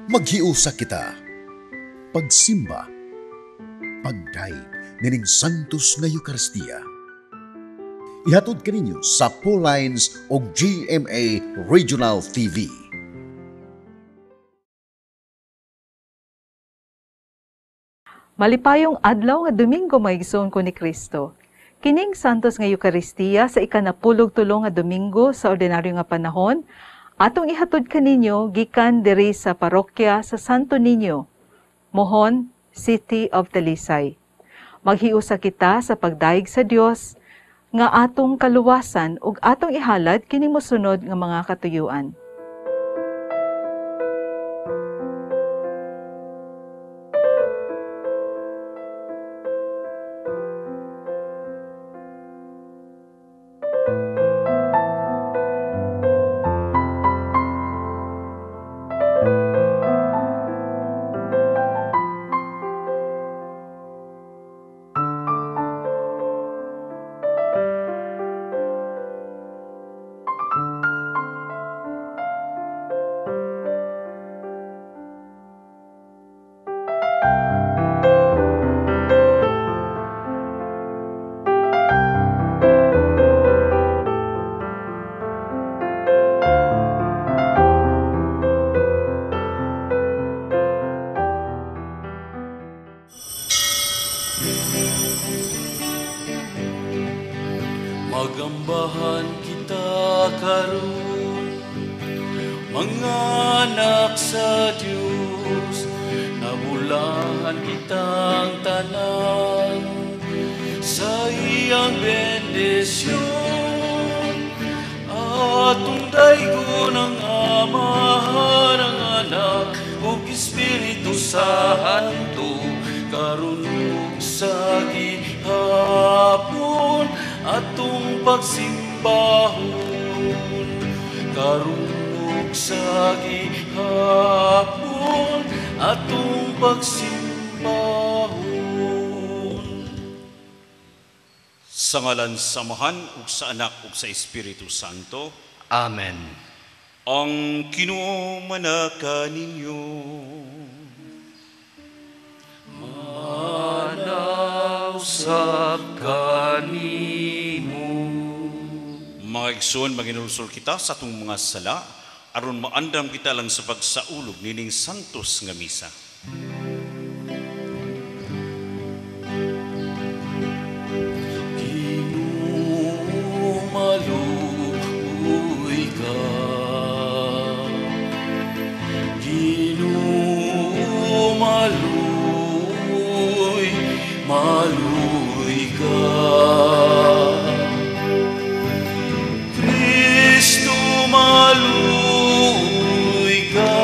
Maghiusa kita. Pagsimba. Pagdayeg nining Santos nga Eucharistia. Ihatod kaninyo sa Paulines o GMA Regional TV. Malipayong adlaw nga Domingo, mga igsoon ko ni Kristo. Kining Santos nga Eucharistia sa ikanapulog tulo nga Domingo sa ordinaryo nga panahon, atong ihatod kaninyo gikan diri sa parokya sa Santo Niño, Mohon, City of Talisay. Maghiusa kita sa pagdayeg sa Dios nga atong kaluwasan ug atong ihalad kining mosunod nga mga katuyuan. Magambahan kita karon, mga anak sa Dios, nabulahan kitang tanan sa iyang bendisyon. Atong daygon ang Amahan, ang Anak ug Espiritu Santo, karon ug sa gihapon atong pagsimbahon, karon ug sa gihapon atong pagsimbahon. Sa ngalan sa Amahan ug sa Anak ug sa Espiritu Santo. Amen. Ang Ginoo manaka ninyo. Manausap kanimo. Mga igsoon, maginulsol kita sa atong mga sala aron maandam kita lang sa pagsaulog nining santos nga misa. Ginoo, maluoy ka. Ginoo, maluoy, maluoy ka. Kristo, maluoy ka.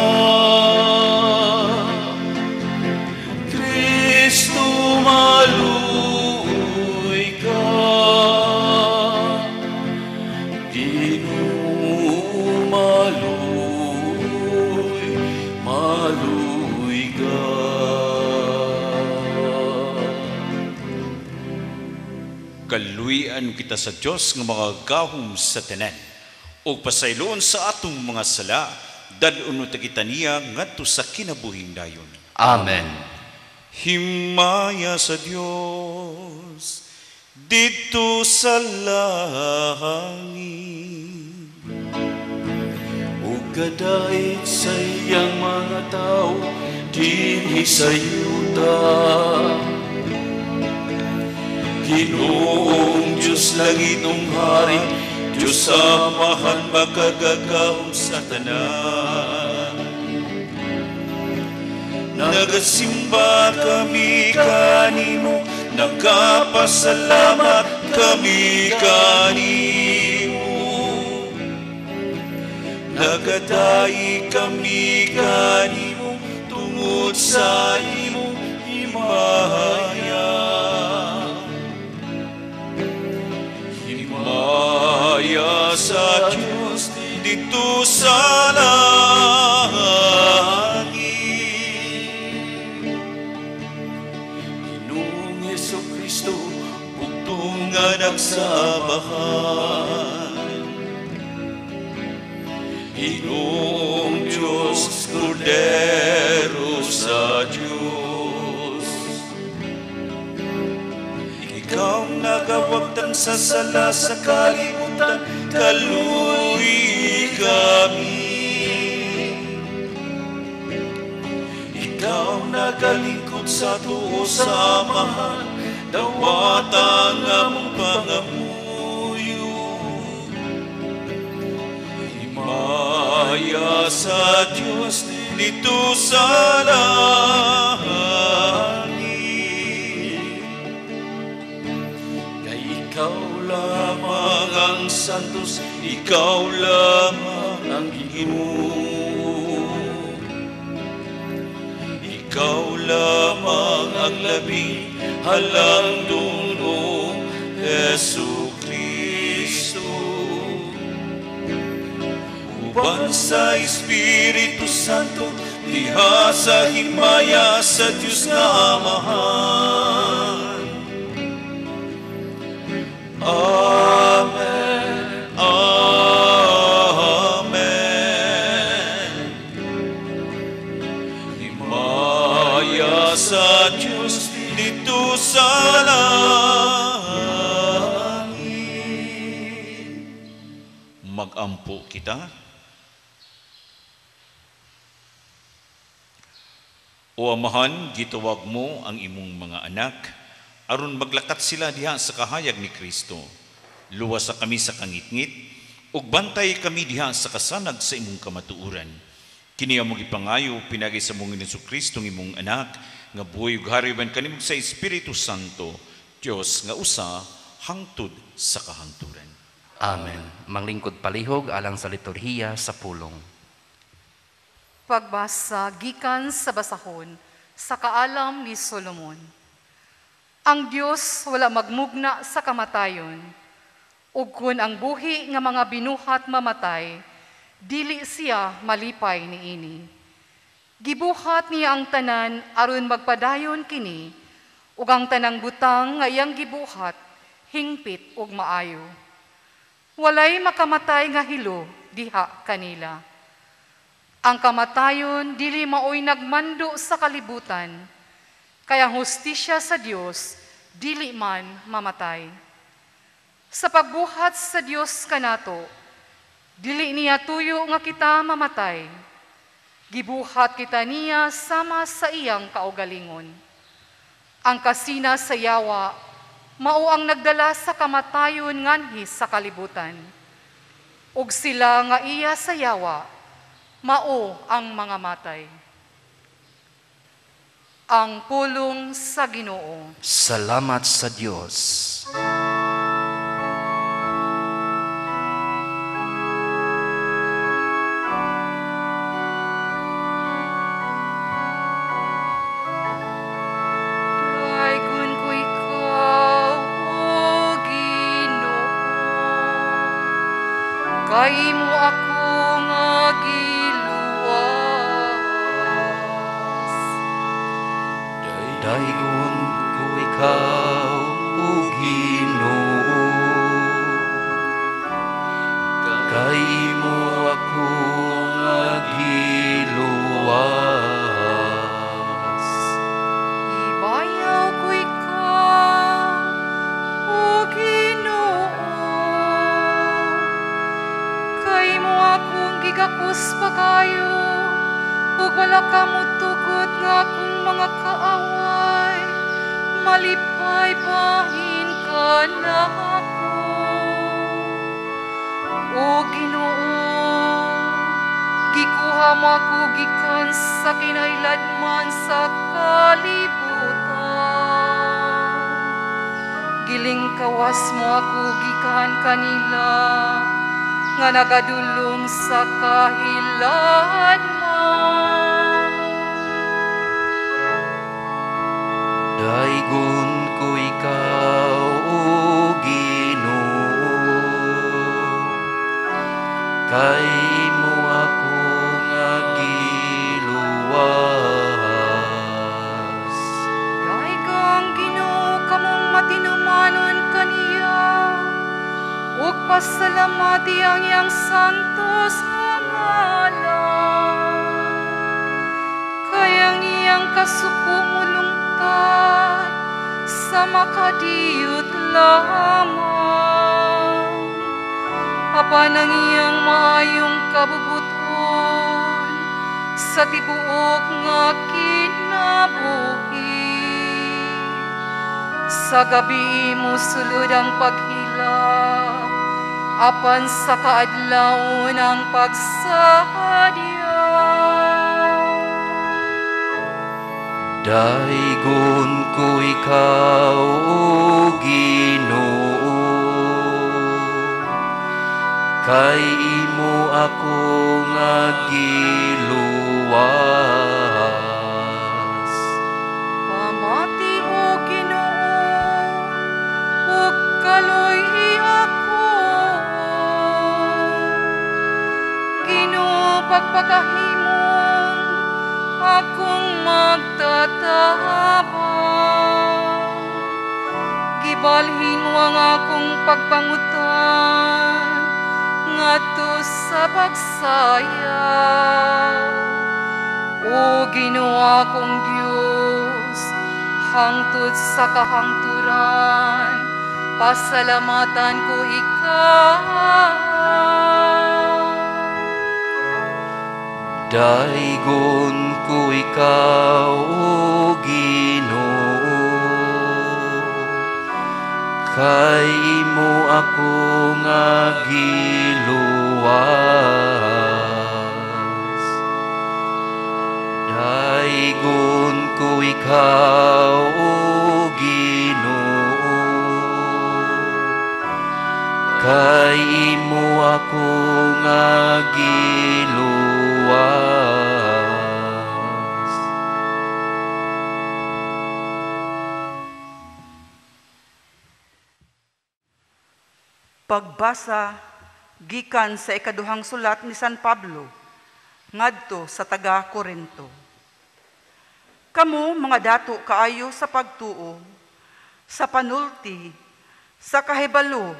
Kristo, maluoy ka. Ginoo, maluoy, maluoy ka. Kaluoyan kita sa Dios nga mga gahom sa tanan ug pasayloon sa atong mga sala, dad-on ta kita niya ngadto sa kinabuhing dayon. Amen. Himaya sa Dios didto sa langit, ug kadait sa iyang mga tawo dinhi sa yuta. Ginoong Diyos, langitong hari, Diyos Amahan, makagagahom sa tanan. Nagasimba kami kanimo, nagapasalamat kami kanimo. Nagadayi kami kanimo tungod sa imong himaya. Himaya sa Diyos dito sa langit. Ginoong Jesucristo, bugtong anak sa Amahan. Ginoong Diyos, Kordero sa Diyos. Ikaw nagawagtang sa sala sa kalibutan, kaluoy kami. Ikaw nagalingkod sa tuo sa Amahan, dawata ang among pangamuyo. Himaya sa Diyos dito sa langit. Kay ikaw lamang ang santos, ikaw lamang ang Ginoo. Ikaw lamang ang labing halang duno, Hesu Kristo. Uban sa Espiritu Santo, diha sa himaya sa Diyos nga Amahan. Amen. Amen. Himaya sa Diyos dito sa langit. Magampo kita. O Amahan, gitawag mo ang imong mga anak, aron maglakat sila diha sa kahayag ni Kristo. Luwas sa kami sa kangitngit, ug bantay kami diha sa kasanag sa imong kamatuoran. Kini among gipangayo pinagi sa mong Hesus Kristo ng imong anak, nga buhi ug hari uban kanimo sa Espiritu Santo, Dios nga usa hangtod sa kahangturan. Amen. Manglingkod palihog alang sa liturhiya sa pulong. Pagbasa gikan sa basahon sa kaalam ni Solomon. Ang Dios wala magmugna sa kamatayon, ug kun ang buhi nga mga binuhat mamatay, dili siya malipay niini. Gibuhat niya ang tanan aron magpadayon kini, ug ang tanang butang nga iyang gibuhat hingpit ug maayo. Walay makamatay nga hilo diha kanila. Ang kamatayon dili maoy nagmando sa kalibutan, kaya ang hustisya sa Dios dili man mamatay. Sa pagbuhat sa Dios kanato, dili niya tuyo nga kita mamatay. Gibuhat kita niya sama sa iyang kaugalingon. Ang kasina sa yawa, mao ang nagdala sa kamatayon nganhi sa kalibutan. Ug sila nga iya sa yawa, mao ang mga matay. Ang pulong sa Ginoo. Salamat sa Dios. Daygon ko ikaw, O Ginoo, kay imo ako nga giluwas. Daygon ko ikaw, O Ginoo, kay imo ako nga giluwas. Ibayaw ko ikaw, O Ginoo, kay imo akong gigakos pagayo, ug wala ka motugot nga akong mga kaaway malipay bahin ka na ako. O Ginoo, gikuha mo ako gikan sa kinailadman sa kalibutan. Gilingkawas mo ako gikan kanila nga nagadulong sa kahiladman. Daygon ko ikaw, O Ginoo, kay imo ako nga giluwas. Daygang Ginoo kamong matinumanon kaniya, ug pasalamati ang iyang santos nga ngalan. Kay ang kasuko mulungtad sa makadiyot lamang, apan ang iyang maayong kabubuton sa tibuok nga kinabuhi. Sa gabi mosulod ang paghilak, apan sa kaadlawon ang pagsadya. Daygon ko ikaw, O Ginoo, kay imo ako nga giluwas. Pamati, O Ginoo, ug kaloy-i ako. Ginoo, pagpakahimong akong magtatabang. Gibalhin mo ang akong pagpangutan ngadto sa pagsaya. O Ginoo akong Dios, hangtod sa kahangturan, pasalamatan ko ikaw. Daygon ko ikaw, O Ginoo, kay imo ako nga giluwas. Daygon ko ikaw, O Ginoo, kay imo ako nga giluwas. Pagbasa gikan sa ikaduhang sulat ni San Pablo ngadto sa taga Korinto. Kamo mga dato kaayo sa pagtuo, sa panulti, sa kahibalo,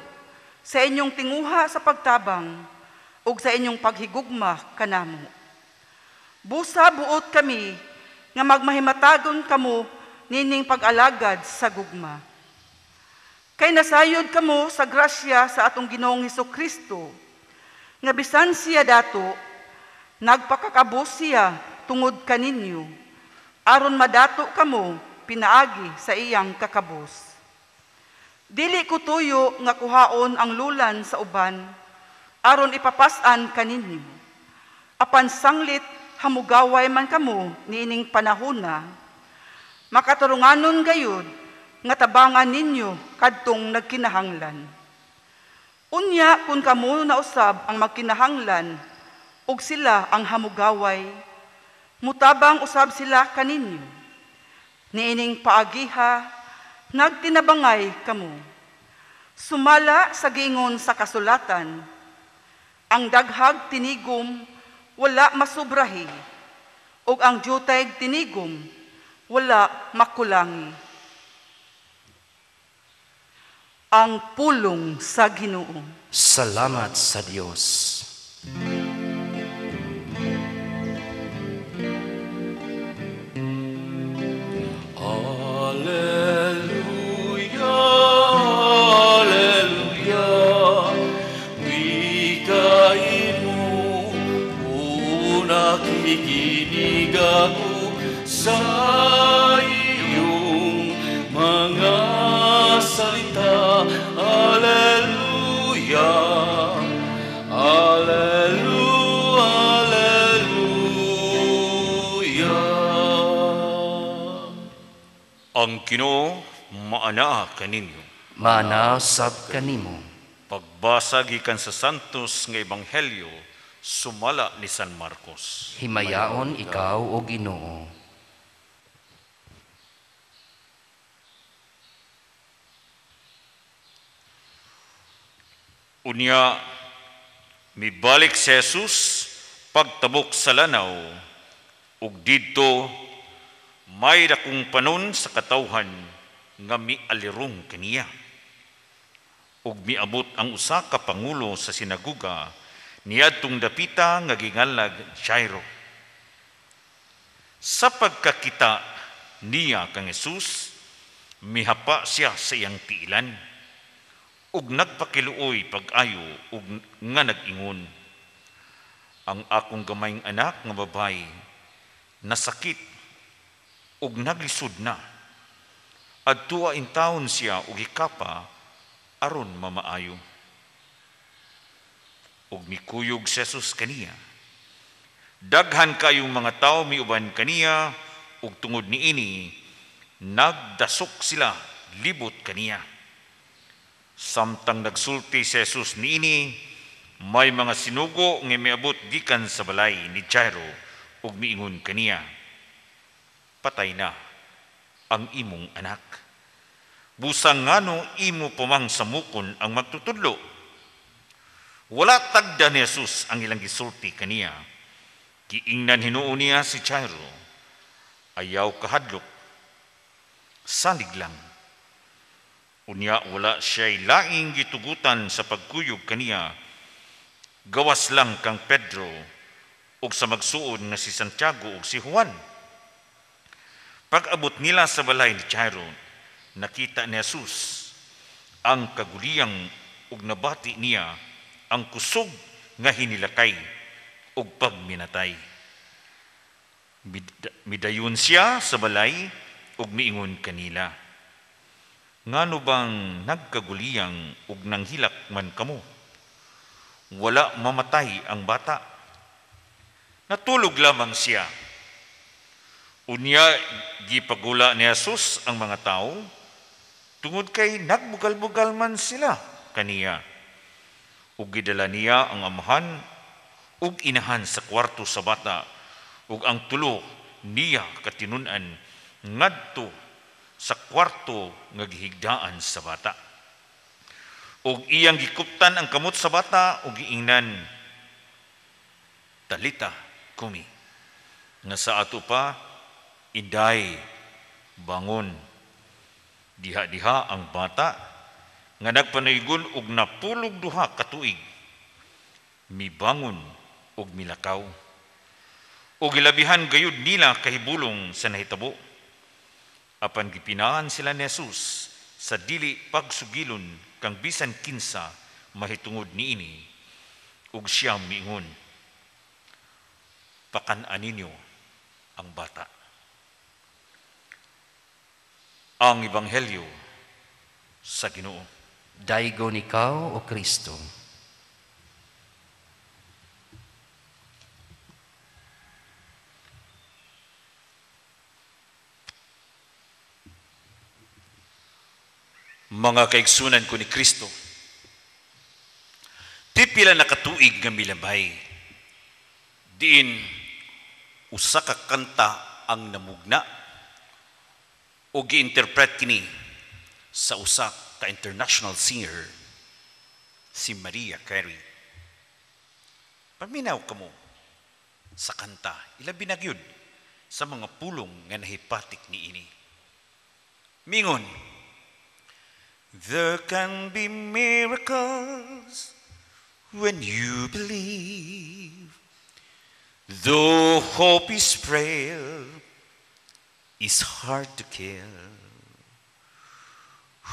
sa inyong tinguha sa pagtabang ug sa inyong paghigugma kanamo. Busa buot kami nga magmahimatagon kamo nining pag-alagad sa gugma. Kay nasayod kamo sa grasya sa atong Ginoong Hesukristo, nga bisan siya dato, nagpakakabos siya tungod kaninyo, aron madato kamo pinaagi sa iyang kakabos. Dili ko tuyo nga kuhaon ang lulan sa uban, aron ipapas-an kaninyo. Apan sanglit hamugaway man kamo niining panahona, makaturunganon gayud nga tabangan ninyo kadtong nagkinahanglan. Unya kun kamo nausab ang magkinahanglan ug sila ang hamugaway, mutabang usab sila kaninyo. Niining paagiha, nagtinabangay kamo. Sumala sa giingon sa kasulatan, ang daghag tinigom wala masubrahi, ug ang jutay tinigom wala makulangi. Ang pulong sa Ginoo. Salamat sa Dios. Alleluia, alleluia, wikain mo, nakikinig ako sa iyong mga salita. Alleluia, alleluia, alleluia. Ang Ginoo maanaa kaninyo. Maana sab kanimo. Pagbasa gikan sa Santos nga Ebanghelyo sumala ni San Marcos. Himayaon ikaw, o Ginoo. Unya, mibalik si Jesus pagtabok sa lanaw, ug didto may dakong panon sa katawhan nga mialirong kaniya. Ug miabot ang usa ka pangulo sa sinaguga niadtong dapita nga ginganlag Jairo. Sa pagkakita niya kang Jesus, mihapa siya sa iyang tiilan ug nagpakiluoy pag-ayo ug nga nag-ingon, ang akong gamayng anak nga babayi nasakit ug naglisod na. Adtua intawon siya ug hikapa aron mamaayo. Ug mikuyog si Jesus kaniya. Daghan kayong mga tawo miuban kaniya ug tungod niini nagdasok sila libot kaniya. Samtang nagsulti si Jesus niini, may mga sinugo nga miabot gikan sa balay ni Jairo ug miingon kaniya, patay na ang imong anak. Busang ngano imo pamang samukon ang magtutudlo. Wala tagda ni Jesus ang ilang gisulti kaniya. Giingnan hinuon niya si Jairo, ayaw kahadlok, salig lang. Unya wala siya'y laing gitugutan sa pagkuyog kaniya, gawas lang kang Pedro ug sa magsuod nga si Santiago ug si Juan. Pag-abot nila sa balay ni Jairo, nakita ni Jesus ang kaguliyang ug nabati niya ang kusog nga hinilakay ug pagminatay. Midayon siya sa balay ug miingon kanila, ngano bang nagkaguliyang ug nanghilak man kamo? Wala mamatay ang bata. Natulog lamang siya. Unya gipagula ni Jesus ang mga tao tungod kay nagbugal-bugal man sila kaniya. Ug gidala niya ang amahan ug inahan sa kwarto sa bata ug ang tulo niya katinun-an ngadto sa kwarto nga gihigdaan sa bata. Ug iyang gikuptan ang kamot sa bata ug giingnan, talita kumi, nga sa ato pa, inday, bangon. Diha-diha ang bata nga nagpanaygon og napulog duha ka tuig, mibangon og milakaw. Og gilabihan gayud nila kahibulong sa nahitabo. Apan gipinaan sila ni Jesus sa dili pagsugilon kang bisan kinsa mahitungod niini, ug siya miingon, pakan-an ninyo ang bata. Ang Ebanghelyo sa Ginoo. Daygon ikaw, o Kristo. Mga kaigsunan ko ni Kristo, ti pila na katuig nga milabay, diin usa ka kanta ang namugna o gi-interpret kini sa usa ka international singer, si Mariah Carey. Paminaw kamo sa kanta, ilabi na gyud sa mga pulong nga nahipatik niini. Mingon, there can be miracles when you believe. Though hope is frail, it's hard to kill.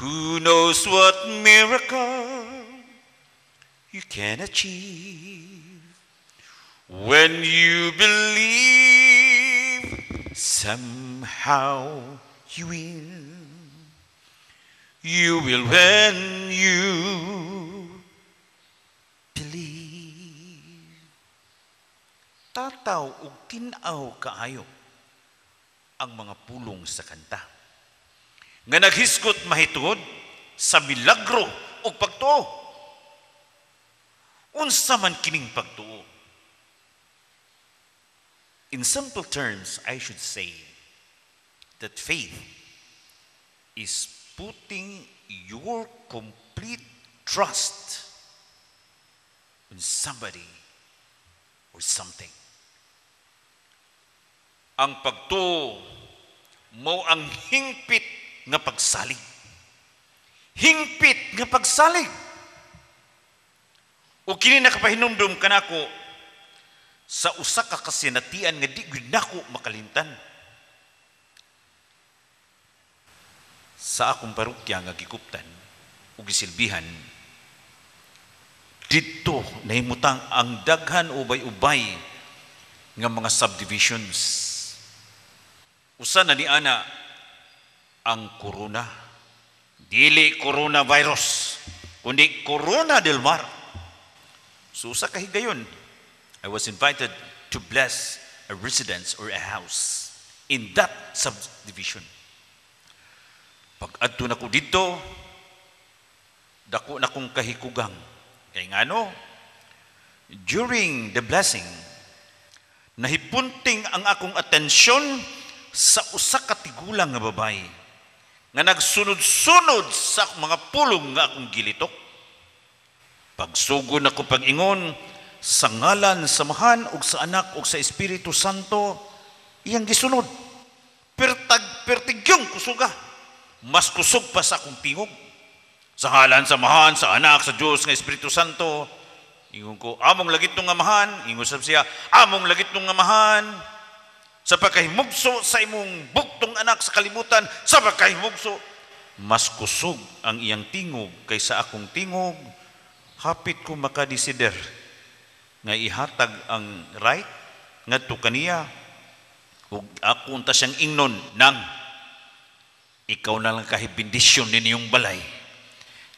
Who knows what miracle you can achieve when you believe, somehow you will. You will when you believe. Tataw ug tin-aw kaayo ang mga pulong sa kanta nga naghisgot mahitungod sa milagro ug pagtuo. Unsa man kining pagtuo? In simple terms, I should say that faith is putting your complete trust on somebody or something. Ang pagtuo mo ang hingpit nga pagsalig. Hingpit nga pagsalig. O kini nakapahinumdum kanako sa usa ka kasinatian nga di gyud nako makalimtan. Sa akong parokya nga gikuptan ug gisilbihan, didto nahimutang ang daghan ubay-ubay nga mga subdivisions. Usa na ni ana ang Corona. Dili coronavirus, kundi Corona del Mar. So sa kahigayon, I was invited to bless a residence or a house in that subdivision. Pag-adto na ko dito, dako na kong kahikugang. Kay ngano, during the blessing, nahipunting ang akong atensyon sa usa ka tigulang nga babae nga nagsunod-sunod sa mga pulong nga akong gilitok. Pagsugod nako pag-ingon sa ngalan sa Amahan ug sa Anak ug sa Espiritu Santo, iyang gisunod. Pertag pertigyong kusuga. Mas kusog pa sa akong tingog. Sa ngalan sa Amahan, sa Anak, sa Dios nga Espiritu Santo. Ingon ko, among lagit nung Amahan. Ingon sab siya, among lagit nung Amahan. Sa pagkahimugso sa imong buktong anak sa kalibutan, sa pagkahimugso, mas kusog ang iyang tingog kaysa akong tingog. Hapit ko makadesider nga ihatag ang right ngadto kaniya. Ug ako unta siyang ingnon nang ikaw na lang kahibindisyon ninyong balay.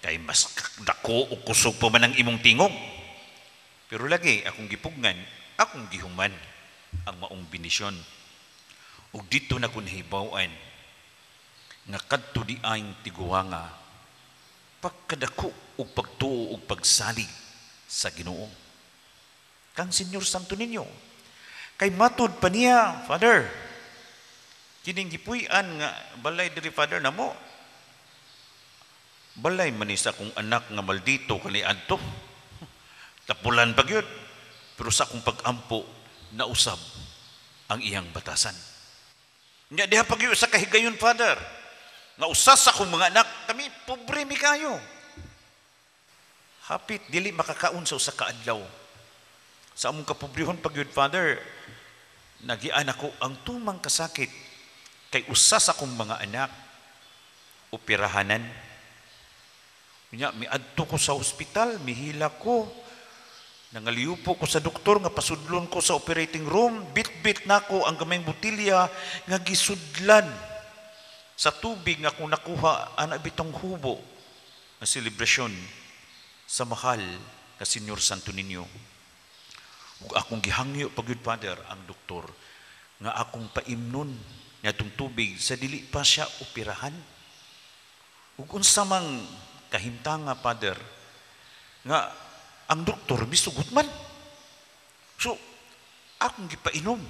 Kay mas dako o kusog pa man ang imong tingog. Pero lagi akong gipugnan, akong gihuman ang maong bendisyon. Ug dito na kun hibaw-an nga kadto di aing tiguwanga pagkadako ug pagtuo ug pagsalig sa Ginoo. Kang Senyor Santo Niño, kay matud pa niya, Father, kining gipuy-an nga balay diri, Father, namo. Balay man ni sa akong anak nga maldito kani adto. Tapulan pa gyud. Pero sa akong pag-ampo, nausab ang iyang batasan. Nya diha pa gyud sa kahigayon, Father, nga usa sa akong mga anak, kami pobre mi kayo. Hapit dili makakaon sa usa ka adlaw. Sa among kapobrehon pa gyud, Father, nagian ako ang tumang kasakit kay usa sa akong mga anak operahanan. Unya miadto ko sa ospital, mihila ko, nangaliupo ko sa doktor nga pasudlon ko sa operating room, bit-bit nako ang gamayng botilya nga gisudlan sa tubig nga akong nakuha ana bitong hubo nga selebrasyon sa mahal nga Senyor Santo Niño. Ug akong gihangyo pagyud, Father, ang doktor nga akong paimnon niadtong tubig sa dili pa siya operahan. Ug unsa mang kahimtanga, Father, nga ang doktor misugot man. So akong gipainom.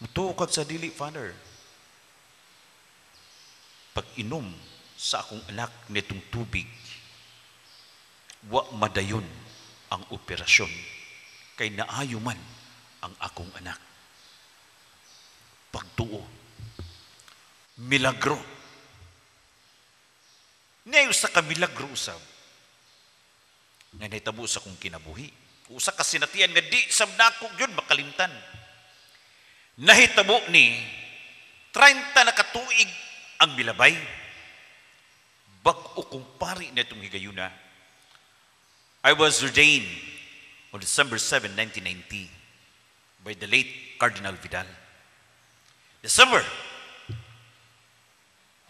Mutuo kag sa dili, Father. Pag-inom sa akong anak nitong tubig, wa madayon ang operasyon kay naayo man ang akong anak. Pagtuo, milagro. Niya usa ka milagro usab nga nahitabo sa akong kinabuhi. Usa ka sinatian nga di sab nako gyud makalimtan. Nahitabo ni 30 na katuig ang milabay. Bag-o kong pari na itong higayuna. I was ordained on December 7, 1990 by the late Cardinal Vidal. December,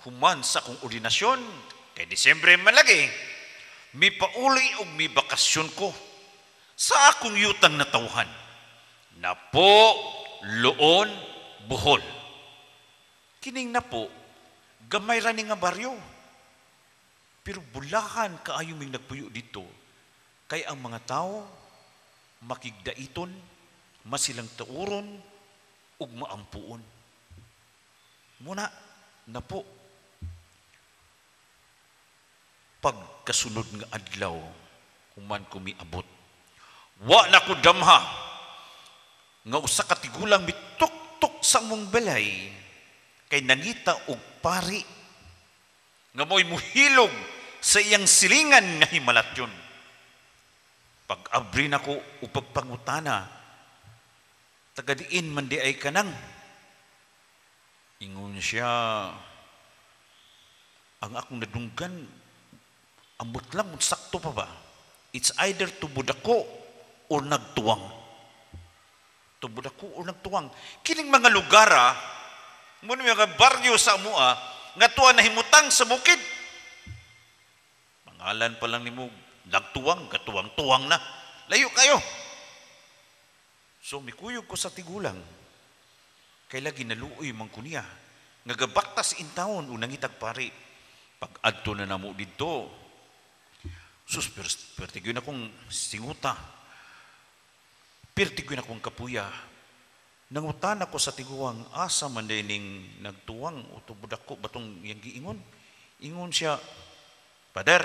human sa akong ordinasyon, kay Disyembre man lagi, mipauli og mibakasyon ko sa akong yutang natawhan. Napo, Loon, Bohol. Kining napo, gamay ra ni nga baryo. Pero bulahan kaayo ming nagpuyo dito, kay ang mga tao makigdaiton, masilang tauron, ug maampuon. Muna, napo, pagkasunod nga adlaw, human ko miabot. Wa na ko damha, nga usa ka tigulang mituktok sa among balay, kay nangita og pari, nga mo'y muhilog sa iyang silingan nga himalatyon. Pag-abri nako o pagpangutana, tagadiin man di ay kanang. Ingon siya, Ang akong nadunggan, ambot lang, sakto pa ba? It's either tubodako or nagtuwang. Tubodako or nagtuwang. Kining mga lugar, muna mga baryo sa amua, nga tuwa nahimutang sa bukid. Pangalan pa lang nimo, nagtuwang, katuwang-tuwang na. Layo kayo. So, mikuyog ko sa tigulang. Kay lagi naluoy man ko niya. Nga gabaktas in town, unang itag pari. Pag-adto na namo didto, sus, pertigyon akong singuta. Pertigyon akong kapuya. Nangutan ako sa tiguang, asa man ning nagtuwang o tubodako batong iyang giingon. Ingon siya, Pader,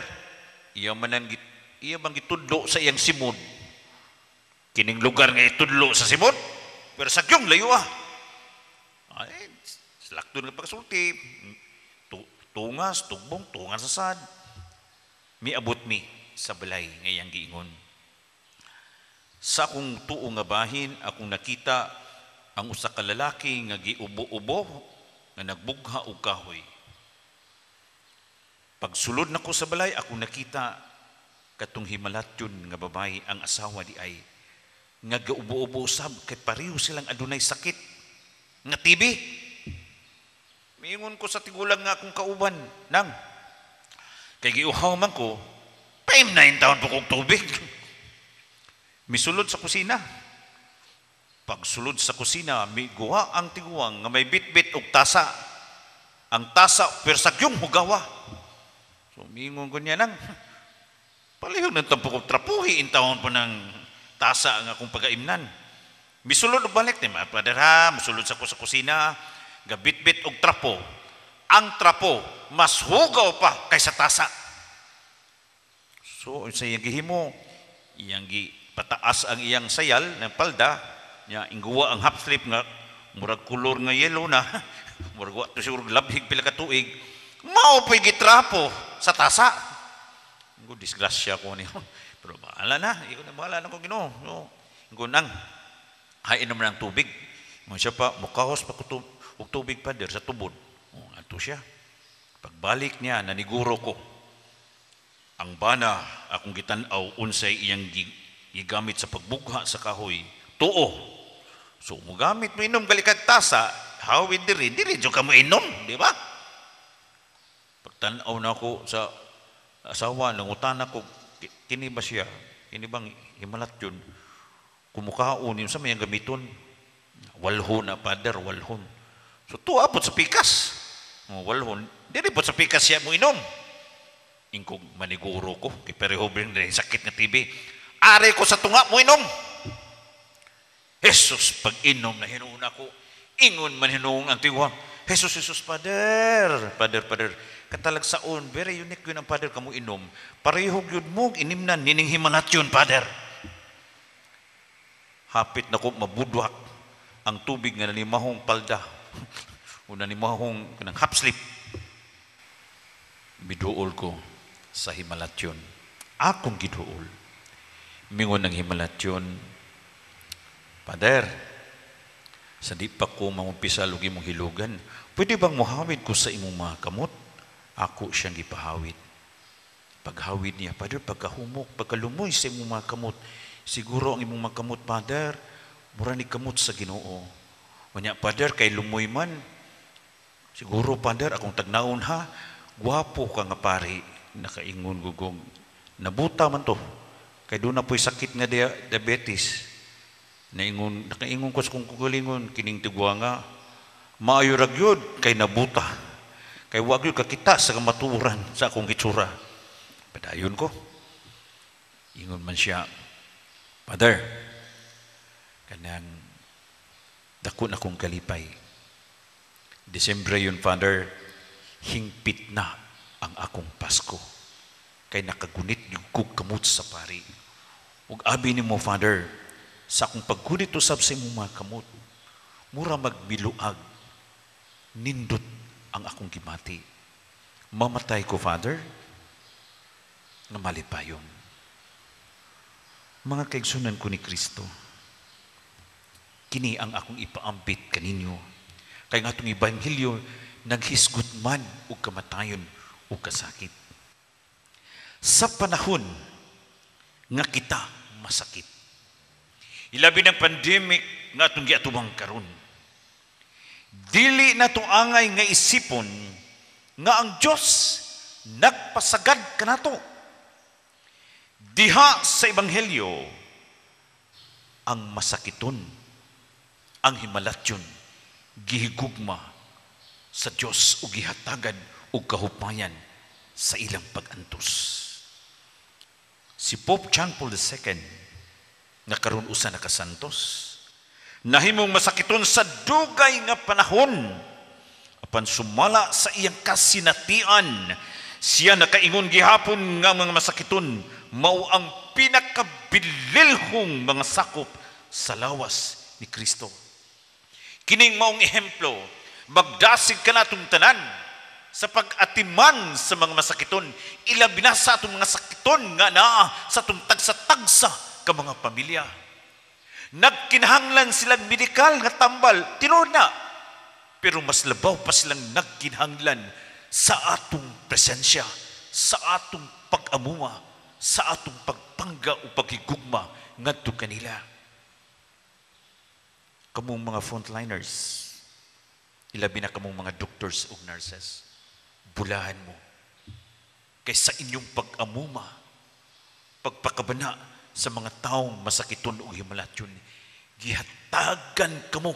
iya man gitudlo sa iyang simod. Kining lugar nga itudlo sa simod, pero sagyong layo ah. Ay, salakton nga pagkasulti, tungas, tugbong, tungas sa sad. Miabot mi sa balay nga iyang giingon. Sa akong tuo nga bahin, akong nakita ang usa ka lalaki nga giubo-ubo nga nagbugha og kahoy. Pagsulod nako sa balay, akong nakita katong himalatyon nga babae, ang asawa di ay nga gaubo-ubo usab kay pareho silang adunay sakit nga TB. Miingon ko sa tigulang nga akong kauban, nang kay giuhaw man ko, paim 9 taon po kong tubig. Misulod sa kusina. Pagsulod sa kusina, miguha ang tiguang nga may bitbit og tasa. Ang tasa, persagyong hugawa. So, miingon ko niya nang, palihog ng tampo kong trapuhi, intawon po ng tasa ang akong pagaimnan. Misulod og balik, ni mga pader ha, misulod sa ko sa kusina, gabitbit og trapo. Ang trapo, mas hugaw pa kaysa tasa. So, sa iyang gihimo, iyang pataas ang iyang sayal ng palda, niya ingguwa ang half sleeve nga murag kulor nga yellow na, murag wa to siguro labhig pila ka tuig, mao pa'y gitrapo sa tasa. Ingo disgrasya ko niyo. Pero bahala na, ikaw na bahala na ko Ginoo. No. Ingo nang hain naman ang tubig. Ingon siya pa, mukahos pa ko og tubig pa der sa tubod. O, ato siya. Pagbalik niya, naniguro ko. Ang bana akong gitan-aw unsay iyang gigamit sa pagbugha sa kahoy, tuo. So mugamit mo inom galikag tasa, hawid diri, diri jud ka mo inom, di ba? Pagtan-aw na ako sa asawa, nangutan ako, kini ba siya? Kini bang himalat yun? Kumukaon yun sa may gamiton. Walhon na, Father, walhon. So tuwa po sa pikas. Walhon, diri po sa pikas siya mo inom. Ingkog maniguro ko, kay pareho rin sakit nga TB. Ari ko sa tunga mo inom. Jesus, pag-inom na hinuon ako, ingon man hinuong ang tiwang. Jesus, Jesus, Father, Father, Father. Katalagsaon, very unique yun ang Father kamo inom. Pareho yun mo, inimnan, nining himalat yun, Father. Hapit na ko mabudwak ang tubig nga nanimahong palda o nanimahong kanang half sleep. Biduol ko sa himalatyon. Akong giduol. Mingon ng himalatyon, Father, sa di pa ko mangumpisa lugi mong hilugan, pwede bang muhawid ko sa imong mga kamot? Ako siyang gipahawid. Paghawid niya, Father, pagkahumok, pagkalumoy sa imong mga kamot, siguro ang imong mga kamot, Father, mura ni kamot sa Ginoo. Unya, Father, kay lumoy man, siguro, Father, akong tagnaon ha, gwapo ka nga pari, nakaingon gugong, nabuta man to, kay doon na po'y sakit nga diabetes. Naingon, nakaingon ko sa kong kugalingon, kining tigwa nga, maayo ra gyud kay nabuta. Kay wag gyud kakita sa kamatuoran sa akong hitsura. Padayon ko. Ingon man siya, Father, kanang dako na kong kalipay. Disyembre yun, Father, hingpit na ang akong Pasko. Kay nakagunit yung kog kamot sa pari. Ug abi nimo, Father, sa akong paggunit usab sa imong mga kamot, mura magbiluag, nindot ang akong gimati. Mamatay ko, Father, nga malipayon. Mga kaigsunan ko ni Kristo, kini ang akong ipaambit kaninyo. Kay nga atong ebanghelyo, naghisgot man og kamatayon ug kasakit. Sa panahon nga kita masakit, ilabi ng pandemic nga atong giatubang karon, dili na to angay nga isipon nga ang Dios nagpasagad kanato. Diha sa Ebanghelyo, ang masakiton, ang himalatyon, gihigugma sa Dios ug gihatagan og kahupayan sa ilang pag-antos. Si Pope John Paul II, nga karon usa na kasantos, nahimong masakiton sa dugay nga panahon, apan sumala sa iyang kasinatian, siya nakaingon gihapon nga mga masakiton mao ang pinakabililhong mga sakop sa lawas ni Kristo. Kining maong ehemplo, magdasig kanatong tanan sa pag-atiman sa mga masakiton, ilabi na sa atong mga sakiton nga naa sa atong tagsa-tagsa ka mga pamilya. Nagkinahanglan silang medikal nga tambal, tinuod na, pero mas labaw pa silang nagkinahanglan sa atong presensya, sa atong pag-amuma, sa atong pagpangga o paghigugma ngadto kanila. Kamong mga frontliners, ilabi na kamong mga doctors ug nurses, bulahan mo kay sa inyong pag-amuma, pagpakabana sa mga taong masakiton ug himalatyon, gihatagan kamo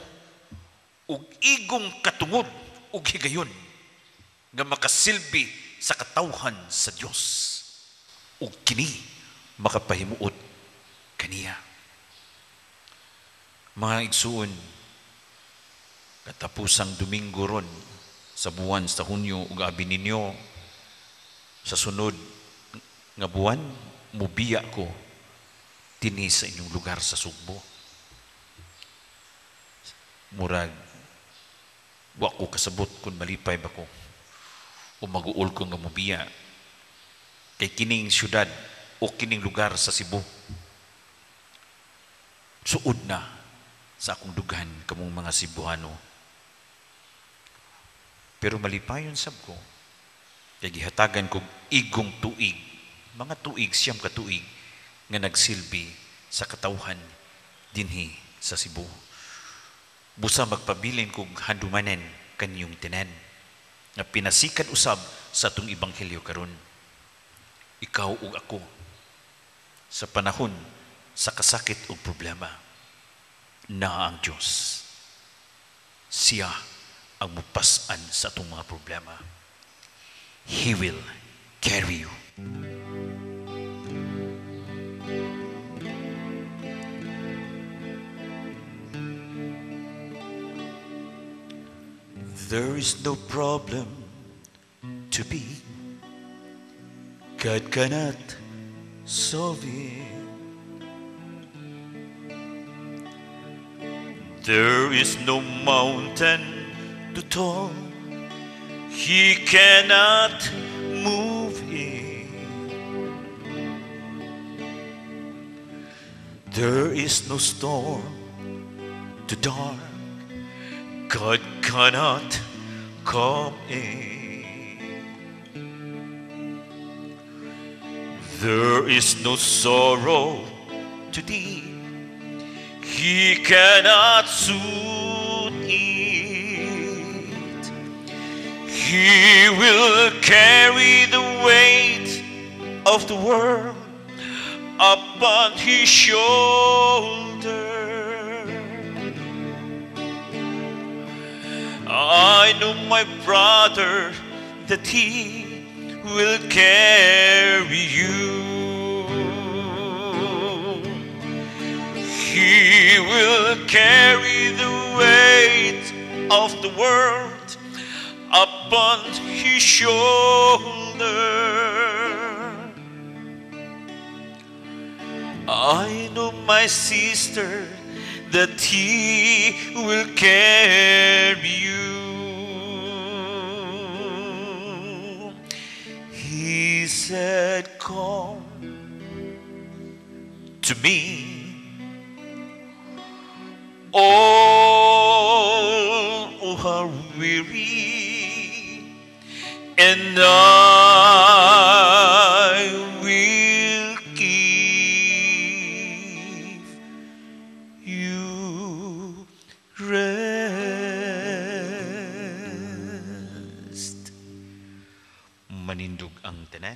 og igong katungod ug higayon nga makasilbi sa katawhan sa Dios ug kini makapahimuot kaniya. Mga igsuon, katapusang Domingo ron sa buwan sa Hunyo ug abi ninyo sa sunod nga buwan mubiya ko dinhi sa inyong lugar sa Sugbo. Murag wa ko kasabot kung malipay ba ko o mag-uol ko nga mubiya kay kining syudad o kining lugar sa Cebu. Suod na sa akong dughan kamong mga Cebuano. Pero malipayon sab ko kay gihatagan kog igong tuig, mga tuig, 9 ka tuig nga nagsilbi sa katawhan dinhi sa Cebu. Busa magpabilin kog handumanan kanyong tanan nga pinasikan usab sa atong ebanghelyo karon. Ikaw ug ako sa panahon sa kasakit ug problema, naa ang Dios. Siya ang mupas-an sa atong mga problema. He will carry you. There is no problem to be God cannot solve it. There is no mountain too tall, He cannot move it. There is no storm too dark, God cannot come in. There is no sorrow too deep, He cannot soothe it. He will carry the weight of the world upon His shoulder. I know, my brother, that He will carry you. He will carry the weight of the world upon His shoulder. I know, my sister, that He will carry you. He said, come to me, all who are weary And I will give you rest. Manindog ang tanan.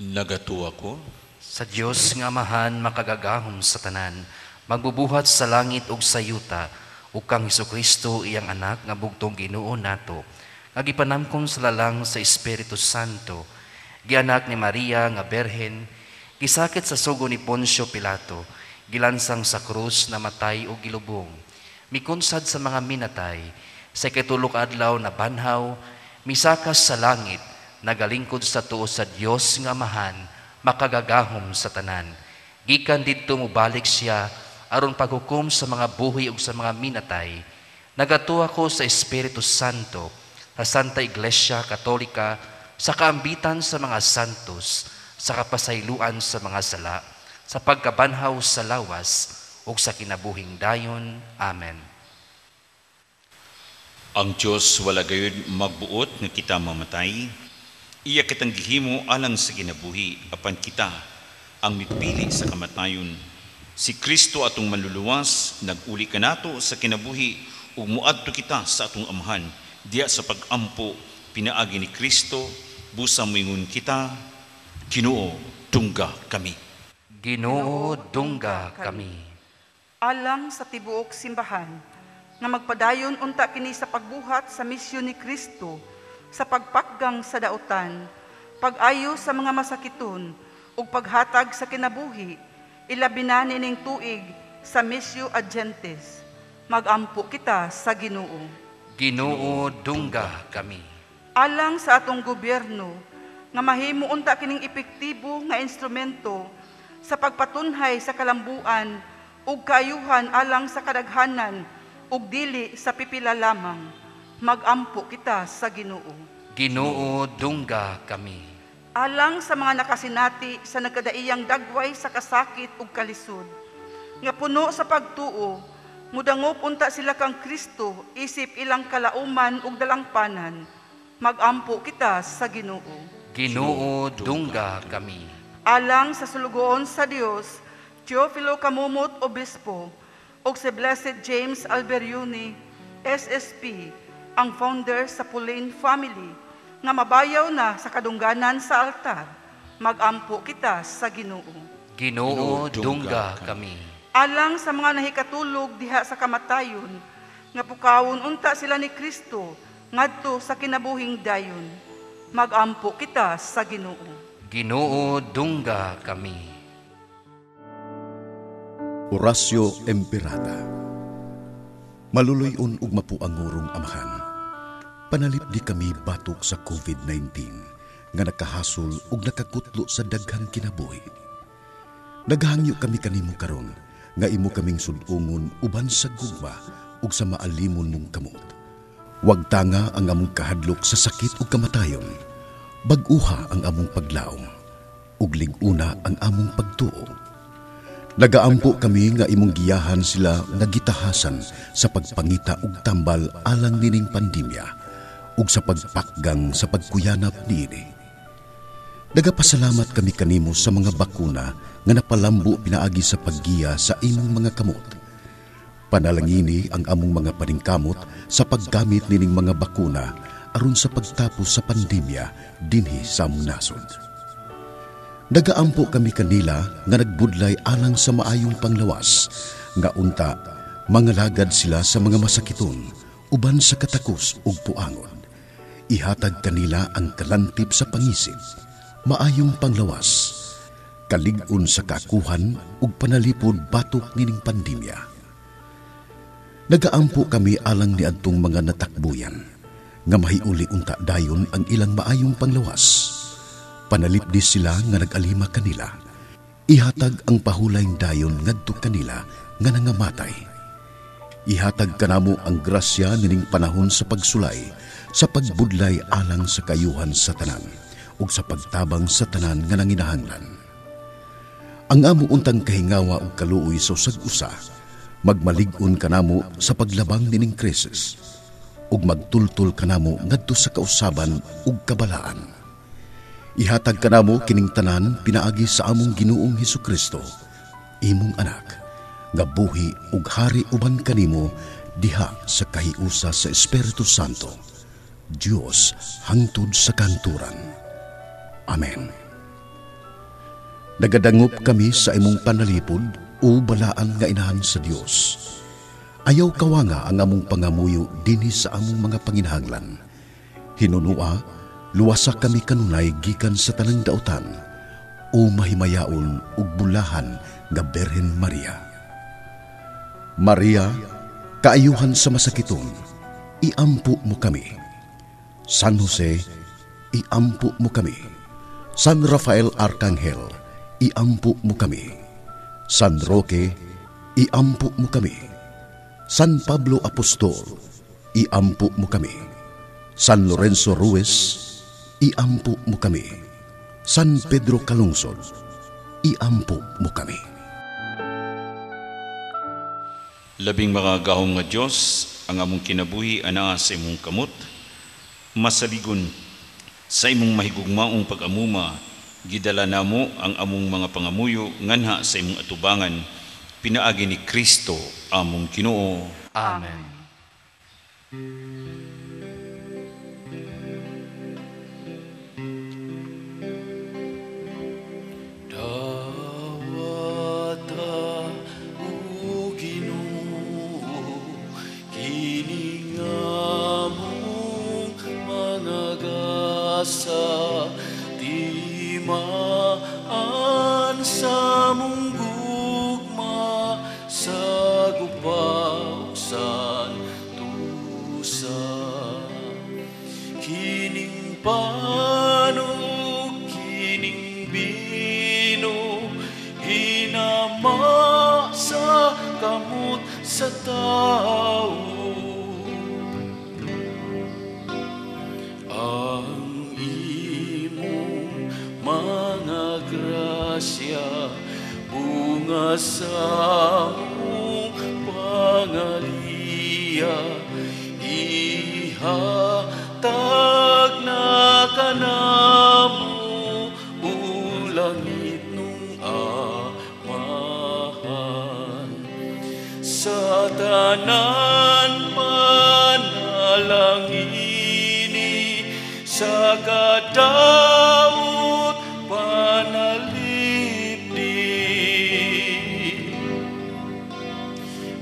Nagatuo ko sa Dios nga Amahan, makagagahom sa tanan, magbubuhat sa langit ug sa yuta, ug kang Hesukristo, iyang anak nga bugtong Ginoo nato, nga gipanamkon sa lalang sa Espiritu Santo, gianak ni Maria nga Berhen, gisakit sa sugo ni Poncio Pilato, gilansang sa krus, namatay ug gilubong, mikunsad sa mga minatay, sa ikatulo ka adlaw nabanhaw, misakas sa langit, nagalingkod sa tuo sa Dios nga Amahan, makagagahom sa tanan. Gikan didto mobalik siya aron paghukom sa mga buhi ug sa mga minatay. Nagatuo ko sa Espiritu Santo, sa Santa Iglesia Katolika, sa kaambitan sa mga santos, sa kapasayloan sa mga sala, sa pagkabanhaw sa lawas ug sa kinabuhing dayon. Amen. Ang Diyos wala gayud magbuot nga kita mamatay. Iya kitang gihimo alang sa kinabuhi, apan kita ang mipili sa kamatayon. Si Kristo atong manluluwas, nag-uli kanato sa kinabuhi ug muadto kita sa atong Amahan diya sa pag-ampo pinaagi ni Kristo. Busa moingon kita, Ginoo, dungga kami. Ginoo, dungga kami. Alang sa tibuok simbahan, nga magpadayon unta kini sa pagbuhat sa misyon ni Kristo, sa pagpakgang sa dautan, pag-ayo sa mga masakiton, ug paghatag sa kinabuhi, ilabi na niining tuig sa Missio Ad Gentes. Magampo kita sa Ginoo. Ginoo, dungga kami. Alang sa atong gobyerno, nga mahimo unta kining epektibo nga instrumento sa pagpatunhay sa kalambuan ug kaayuhan alang sa kadaghanan ug dili sa pipila lamang. Magampo kita sa Ginoo. Ginoo, dungga kami. Alang sa mga nakasinati sa nagkadaiyang dagway sa kasakit ug kalisod, nga puno sa pagtuo, mudangop unta sila kang Kristo isip ilang kalauman ug dalangpanan. Magampo kita sa Ginoo. Ginoo, dungga kami. Alang sa sulugoon sa Dios, Teofilo Camomot Obispo, ug si Blessed James Alberione, SSP, ang founder sa Pauline family, nga mabayaw na sa kadungganan sa altar. Magampo kita sa Ginoo. Ginoo, dungga kami. Alang sa mga nahikatulog diha sa kamatayon, nga pukawon unta sila ni Kristo ngadto sa kinabuhing dayon. Magampo kita sa Ginoo. Ginoo, dungga kami. Oratio Imperata. Maluluy-on ug mapuangurong Amahan, panalipdi kami batok sa COVID-19 nga nakahasol ug nakakutlo sa daghang kinabuhi. Naghangyo kami kanimo karon nga imo kaming sud-ungon uban sa gugma ug sa maalimon mong kamot. Wag tanga ang among kahadlok sa sakit ug kamatayon. Bag-uha ang among paglaom ug lig-una ang among pagtuo. Nagaampo kami nga imong giyahan sila nga gitahasan sa pagpangita ug tambal alang nining pandemya ug sa pagpakgang sa pagkuyanap niini. Nagapasalamat kami kanimo sa mga bakuna nga napalambo pinaagi sa paggiya sa imong mga kamot. Panalangini ang among mga paningkamot sa paggamit nining mga bakuna aron sa pagtapos sa pandemya dinhi sa among nasod. Nagaampo kami kanila nga nagbudlay alang sa maayong panglawas, nga unta mangalagad sila sa mga masakiton uban sa katakos ug puangon. Ihatag kanila ang kalantip sa pangisip, maayong panglawas, kalig-on sa kakuhan ug panalipod batok nining pandemya. Nagaampo kami alang niadtong mga natakbuyan, nga mahiuli unta dayon ang ilang maayong panglawas. Panalipdi sila nga nag-alima kanila. Ihatag ang pahulayng dayon ngadto kanila nga nangamatay. Ihatag kanamo ang grasya nining panahon sa pagsulay, sa pagbudlay alang sa kayuhan sa tanan, ug sa pagtabang sa tanan nga nanginahanglan. Ang amo untang kahingawa ug kaluoy sa usag-usa, magmalig-on kanamo sa paglabang nining krisis. ug magtultol kanamo ngadto sa kausaban ug kabalaan. Ihatag kanamo kining tanan pinaagi sa among Ginoong Hesukristo, imong anak, nga buhi ug hari uban kanimo diha sa kahiusa sa Espiritu Santo, Dios hangtod sa kanturan. Amen. Nagadangop kami sa imong panalipod o balaan nga inahan sa Dios. Ayaw kawanga ang among pangamuyo dinhi sa among mga panginahanglan. Hinunua, luwasa kami kanunay gikan sa tanang dautan o mahimayaon ug bulahan nga Birhen Maria. Maria, kaayuhan sa masakiton, iampo mo kami. San Jose, iampo mo kami. San Rafael Arcangel, iampo mo kami. San Roque, iampo mo kami. San Pablo Apostol, iampo mo kami. San Lorenzo Ruiz, iampo mo kami. San Pedro Calungsod, iampo mo kami. Labing makagahom nga Dios, ang among kinabuhi anaa sa imong kamot, masaligon sa imong mahigugmaong pag-amuma, gidala namo ang among mga pangamuyo nganha sa imong atubangan, pinaagi ni Kristo among Ginoo. Amen. Dawata o Ginoo, kini among mga gasa, timaan sa mong gugma, sa gupa santusa. Kining panog, kining bino, hinama sa kamot sa tao. Ang imong mga grasya, bunga sa mong pangaliya, ihatag na kanamo, o langit nung Amahan. Sa tanan panalangini, sa kadaot panalipdi,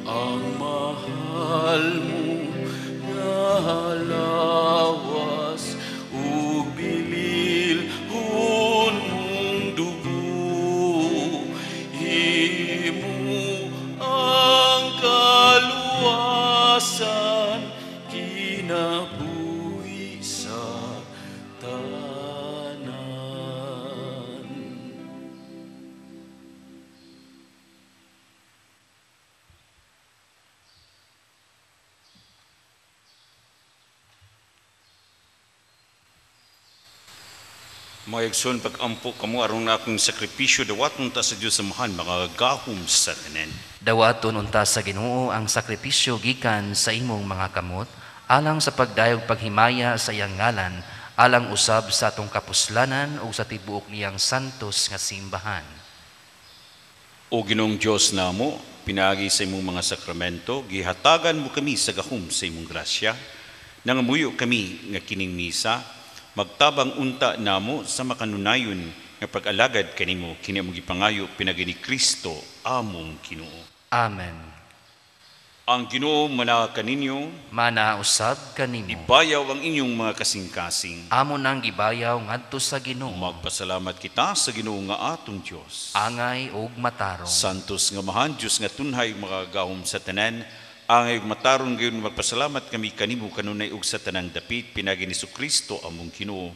ang mahal mo nga lawas ug bililhon mong dugo, himo ang kaluwasan, kinabuhi sa tanan. Mga igsoon, pag-ampo kamo aron na akong sakripisyo, dawaton ta sa Dios Amahan, makagahom sa tanan. Dawaton unta sa Ginoo ang sakripisyo gikan sa imong mga kamot, alang sa pagdayog paghimaya sa iyang ngalan, alang usab sa atong kapuslanan o sa tibuok niyang santos nga simbahan. O Ginoong Dios namo, pinaagi sa imong mga sakramento, gihatagan mo kami sa gahom sa imong grasya. Nangamuyo kami nga kining misa, magtabang unta namo sa makanunayon nga pag-alagad kanimo, kini among gipangayo pinaagi ni Kristo among Ginoo. Amen. Ang Ginoo mana kaninyo, mana usab kanimo. Ibayaw ang inyong mga kasing-kasing. Amo nang gibayaw ngadto sa Ginoo. Magpasalamat kita sa Ginoo nga atong Dios. Angay ug matarong. Santos nga mahan Dios nga tunhay makagahom sa tanan, angay ug matarong gayon magpasalamat kami kanimo kanunay ug sa tanang dapit pinaagi ni Kristo among Ginoo.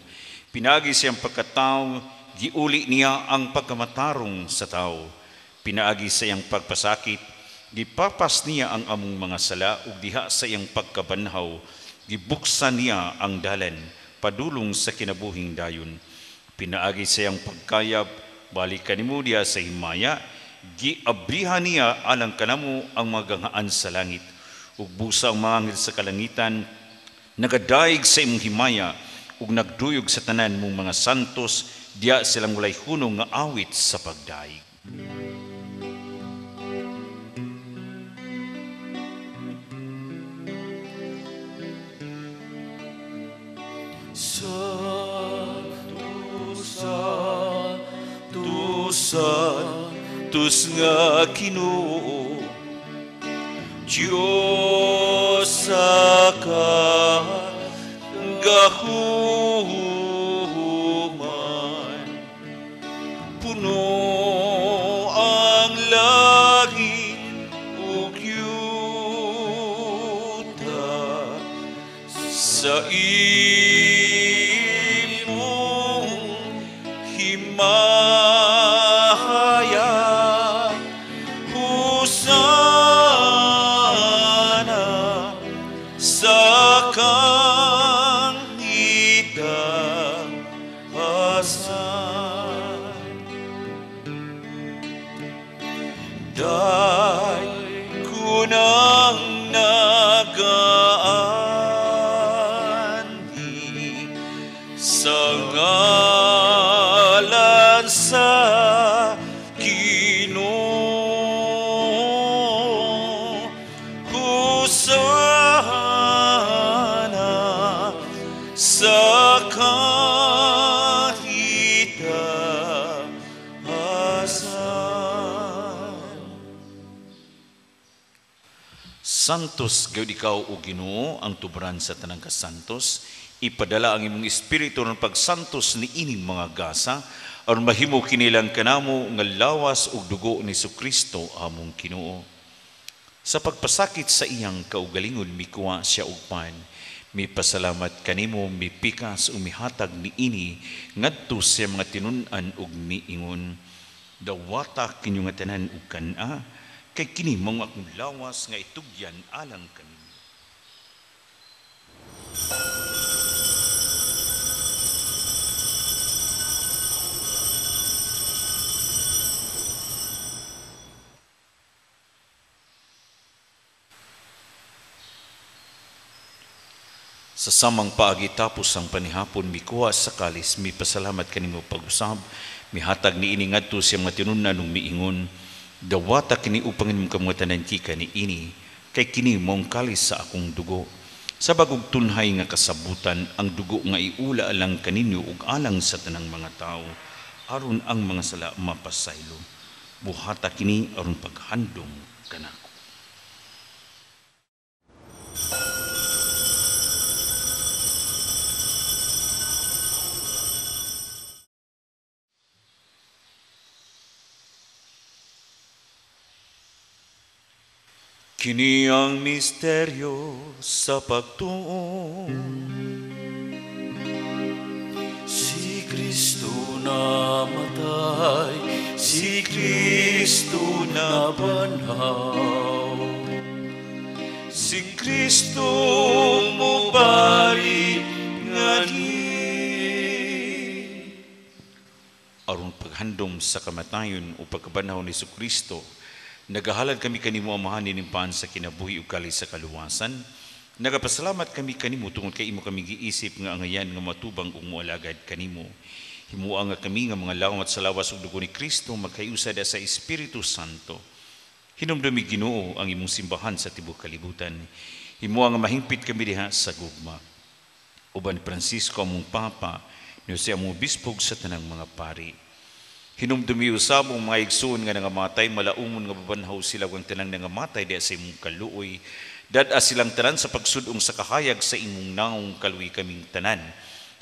Pinaagi siyang pagkatawo, giuli niya ang pagkamatarong sa tao. Pinaagi sa iyang pagpasakit, gipapas niya ang among mga sala ug diha sa iyang pagkabanhaw, gibuksan niya ang dalan padulong sa kinabuhing dayon. Pinaagi sa iyang pagkayab, balik kanimo diha sa himaya, giabrihan niya alang kanamo ang mga ganghaan sa langit. Ug busa ang mga anghel sa kalangitan, Nagadaig sa imong himaya ug nagduyog sa tanan mong mga santos, diya silang walay hunong nga awit sa pagdaig. Santo, Santo, Santos nga Ginoo, Diyos sa kagahuman, puno ang langit ug yuta sa imong himaya. Hosana sa kang itaasan. Day kunang nagaanhi sa ngalan sa Ginoo. Hosana sa kahitasan. Santos gayud ikaw o Ginoo, ang tuburan sa tanang kasantos. Ipadala ang imong espiritu ng pagsantos ni ining mga gasa aron mahimo kinilang kanamo nga lawas ug dugo ni Kristo among Ginoo. Sa pagpasakit sa iyang kaugalingon mikuha siya og pan, mipasalamat kanimo, mipikas ug mihatag niini ngadto sa mga tinun-an ug miingon, dawata kinyo nga tanan ug kan-a, kay kini mao akong lawas nga itugyan alang kaninyo. Sa samang paagi tapos ang panihapon, mikuha sa kalis, mipasalamat kanimo pag-usab, mihatag niini ngadto sa mga tinun-an ug miingon, dawata kini upang inyong kamungatanan kika ni ini, kay kini mong kalis sa akong dugo. Sa bagong tunhay nga kasabutan, ang dugo nga iula alang kaninyo ug alang sa tanang mga tao, aron ang mga sala mapasaylo. Buhata kini aron paghandom kanako. Kini ang misteryo sa pagtuo. Si Kristo namatay, si Kristo nabanhaw, si Kristo mobalik ngali. Aron paghandom sa kamatayon o pagkabanhaw ni Kristo, nagahalad kami kanimo Amahan inimpan sa kinabuhi ug kalis sa kaluwasan. Nagapasalamat kami kanimo tungod kay imo kami giisip nga angayan nga matubang ug moalagad kanimo. Himua nga kami nga mga lawat sa lawas ug dugo ni Kristo magkayusad sa Espiritu Santo. Hinumdumi Ginoo ang imong simbahan sa tibuok kalibutan. Himua nga mahingpit kami diha sa gugma. Uban ni Francisco among Papa, ni Jose among Obispo sa tanang mga pari. Hinumdumi usab ang mga igsoon nga nangamatay, malaumon nga babanhaw sila ug ang tanang nangamatay diha sa imong kaluoy. Dad-a silang tanan sa pagsudong sa kahayag sa imong naong kaluoy kaming tanan.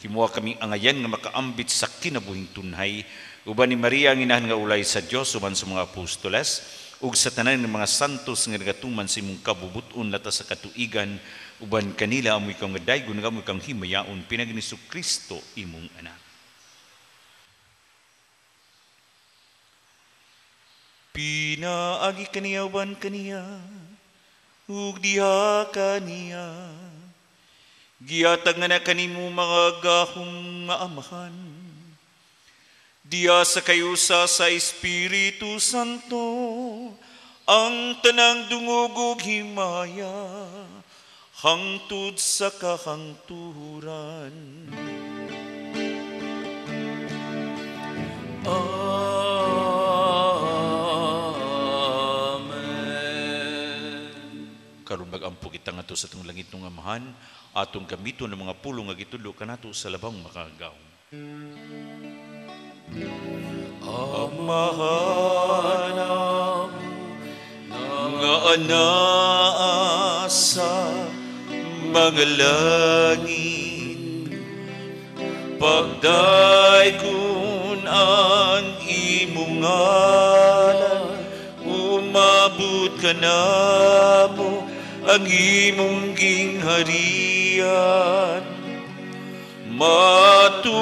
Himua kaming angayan nga makaambit sa kinabuhing tunhay. Uban ni Maria ang inahan nga ulay sa Dios uban sa mga apostoles ug sa tanan ng mga santos nga nagatuman sa imong kabubut-on lata sa katuigan, uban kanila amoy kang daygon nga amoy kang himayaon pinagi ni Kristo imong anak. Pinaagi kaniya uban kaniya ug diha kaniya, gihatag nga na kanimo mga gahom nga Amahan, diha sa kayusa sa Espiritu Santo ang tanang dungog ug himaya, hangtod sa kahangturan. Amen. Karon mag-ampo kita ngadto sa atong langit ng Amahan, atong gamiton ng mga pulong nga gitudlo kanato sa labang makagaw. Amahan nga anaa sa mga langit, pagdaykon ang imong ngalan, umabot ka namo ang imong gingharian. Matuman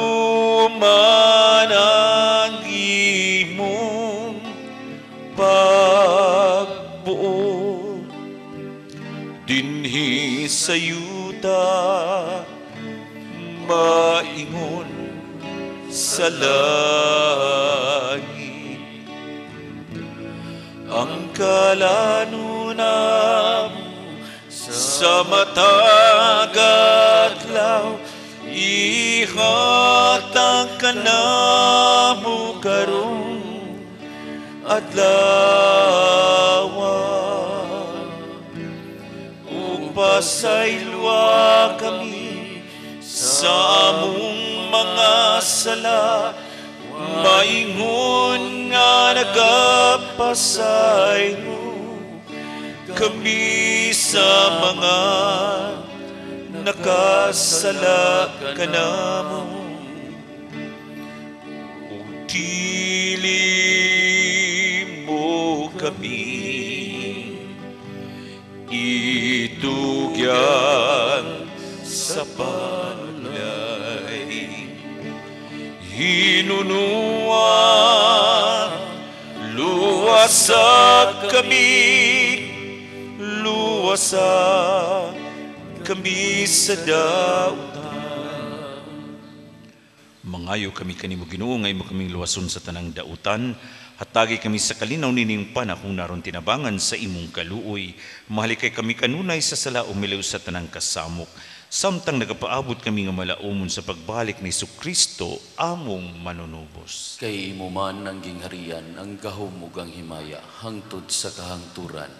ang imong pagbuot dinhi sa yuta, maingon sa langit. Ang kalanunam sa matag adlaw, ihatag kanamo karong adlaw. Ug pasaylwa kami sa among mga sala, maingon nga nagapasaylo kami sa mga nakasala kanamo. Ug dili mo kami itugyan sa panulay, hinunua luwasa kami, luwasa kami sa dautan. Mangayo kami kanimo Ginoo nga imo kaming luwason sa tanang dautan. Hatagi kami sa kalinaw nining panahon naron tinabangan sa imong kaluoy. Mahalikay kami kanunay sa sala umilaw sa tanang kasamok, samtang nagapaabot kami nga malaumon sa pagbalik ni Kristo among manunubos. Kay imo man ang gingharian, ang gahom ug ang himaya hangtod sa kahangturan.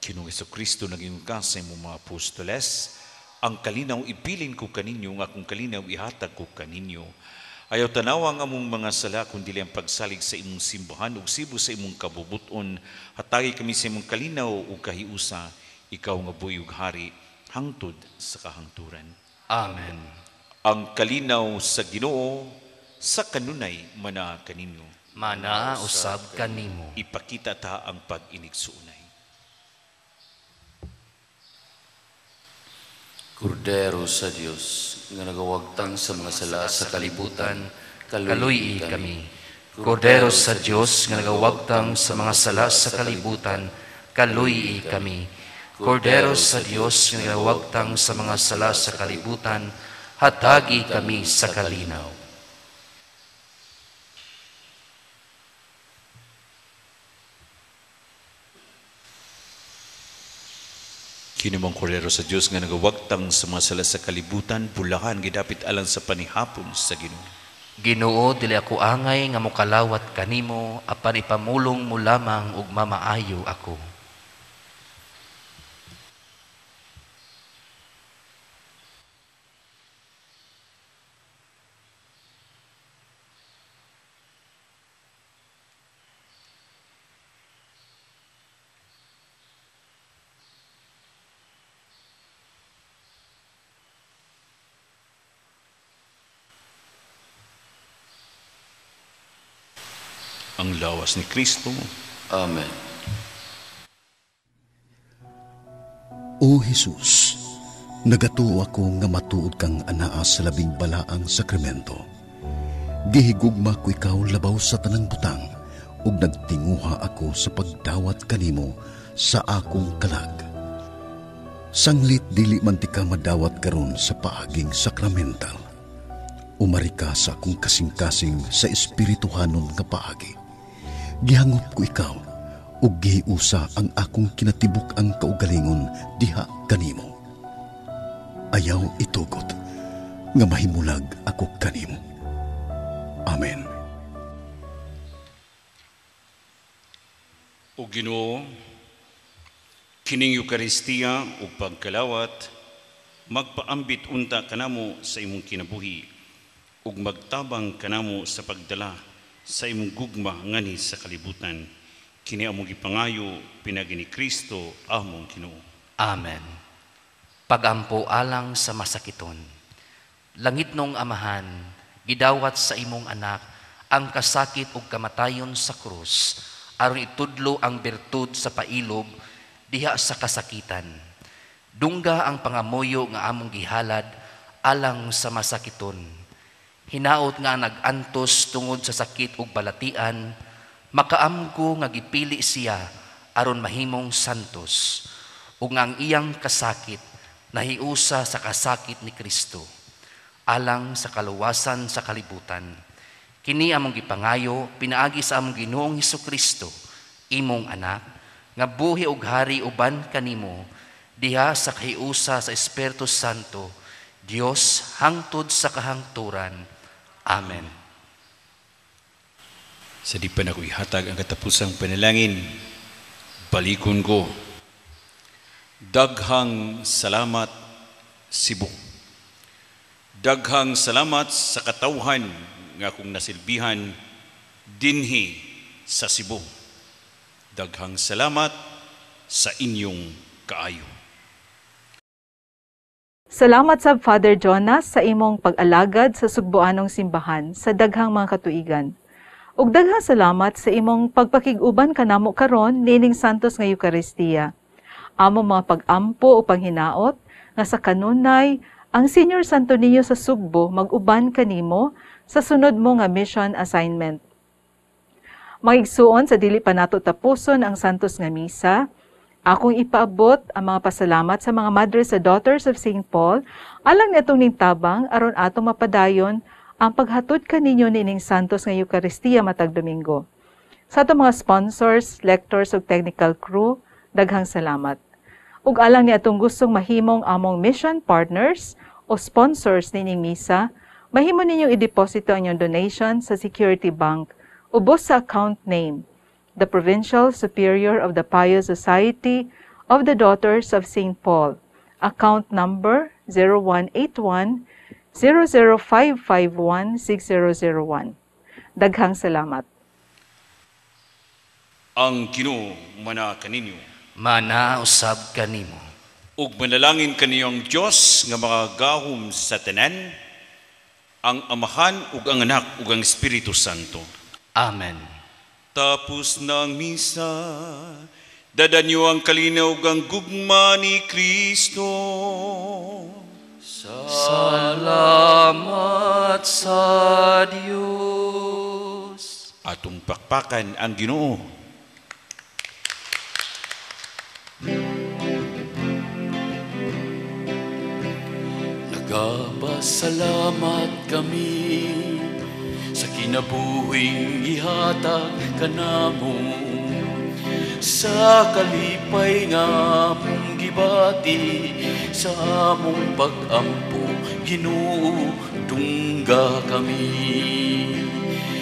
Ginoong Kristo, naging ka sa imong mga apostoles, ang kalinaw ibilin ko kaninyo, ang akong kalinaw ihatag ko kaninyo. Ayaw tanawa ang among mga sala, kundi ang pagsalig sa imong simbahan ug sibo sa imong kabubuton. Hatagi kami sa imong kalinaw ug kahiusa, ikaw nga buhi ug hari hangtod sa kahangturan. Amen. Ang kalinaw sa Ginoo sa kanunay mana kaninyo. Mana usab kanimo. Ipakita ta ang pag-inigsuonay. Kordero sa Dios nga nagawagtang sa mga sala sa kalibutan, kaluy kami. Kordero sa Dios nga nagawagtang sa mga sala sa kalibutan, kaluy kami. Kordero sa Dios nga nagawagtang sa mga sala sa kalibutan, hatagi kami sa kalinaw. Kini mong kordero sa Dios nga nagawagtang sa mga sala sa kalibutan, bulahan gidapit alang sa panihapon sa Ginoo. Ginoo, dili ako angay nga mokalawat kanimo, apan ipamulong mo lamang ug mamaayo ako. Ang lawas ni Kristo. Amen. O Jesus, nagatuo ako nga matuod kang anaa sa labing balaang sakramento. Gihigugma ko ikaw labaw sa tanang butang, ug nagtinguha ako sa pagdawat kanimo sa akong kalag. Sanglit dili man ti ka madawat karon sa paaging sakramental. Umari ka sa akong kasing-kasing sa espirituhanon nga paagi. Gihangop ko ikaw, ug gihiusa ang akong kinatibuk ang kaugalingon diha kanimo. Ayaw itugot nga mahimulag ako kanimo. Amen. O Ginoo, kining Eukaristiya ug pagkalawat magpaambit unta kanamo sa imong kinabuhi ug magtabang kanamo sa pagdala sa imong gugma ngani sa kalibutan. Kini among gipangayo pinaagi ni Kristo among Ginoo. Amen. Pagampo alang sa masakiton. Langitnong Amahan, gidawat sa imong anak ang kasakit ug kamatayon sa krus aron itudlo ang bertud sa pailob diha sa kasakitan. Dungga ang pangamuyo nga among gihalad alang sa masakiton. Hinaot nga nag-antos tungod sa sakit ug balatian, makaamgo nga gipili siya aron mahimong santos, ug nga ang iyang kasakit nahiusa sa kasakit ni Kristo alang sa kaluwasan sa kalibutan. Kini among gipangayo pinaagi sa among Ginoong Hesukristo, imong anak, nga buhi og hari uban kanimo diha sa kahiusa sa Espiritu Santo, Dios hangtod sa kahangturan. Amen. Sa di pa nako ihatag ang katapusang panalangin, balikon ko. Daghang salamat, Cebu. Daghang salamat sa katawhan nga akong nasilbihan dinhi sa Cebu. Daghang salamat sa inyong kaayo. Salamat sa Father Jonas sa imong pag-alagad sa Sugboanong simbahan sa daghang mga katuigan. Ug daghang salamat sa imong pagpakig-uban kanamo karon nining Santos nga Eukaristiya. Among mga pag-ampo o panghinaot nga sa kanunay ang Senior Santo Niño sa Sugbo mag-uban kanimo sa sunod mo nga mission assignment. Maigsuon sa dili pa nato tapuson ang Santos nga Misa, akong ipaabot ang mga pasalamat sa mga Madres sa Daughters of St. Paul alang niadtong ningtabang aron atong mapadayon ang paghatod kaninyo niining Santos nga Eukaristiya matag Domingo. Sa atong mga sponsors, lectors ug technical crew, daghang salamat. Ug alang niadtong gustong mahimong among mission partners o sponsors niining misa, mahimo ninyong ideposito ang inyong donation sa Security Bank ubos sa account name, the Provincial Superior of the Pious Society of the Daughters of St. Paul. Account number 0181 00551 6001. Daghang salamat. Ang Ginoo mana kaninyo. Mana usab kanimo. Ug manalangin kaniyo ang Dios nga makagahom sa tanan, ang Amahan ug ang Anak ug ang Espiritu Santo. Amen. Tapos na ang misa, dadan niyo ang kalinaw ug ang gugma ni Kristo. Salamat sa Dios. Atong pakpakan ang Ginoo. Nagapasalamat kami sa kinabuhing ihatag kanamo, sa kalipay nga among gibati, sa among pag-ampo, Ginoo, dungga kami.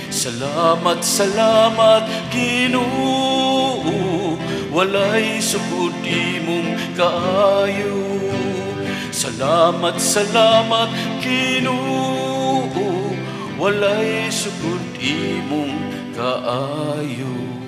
Salamat, salamat, Ginoo, walay sukod imong kaayo. Salamat, salamat, Ginoo, walay sukod imong kaayo.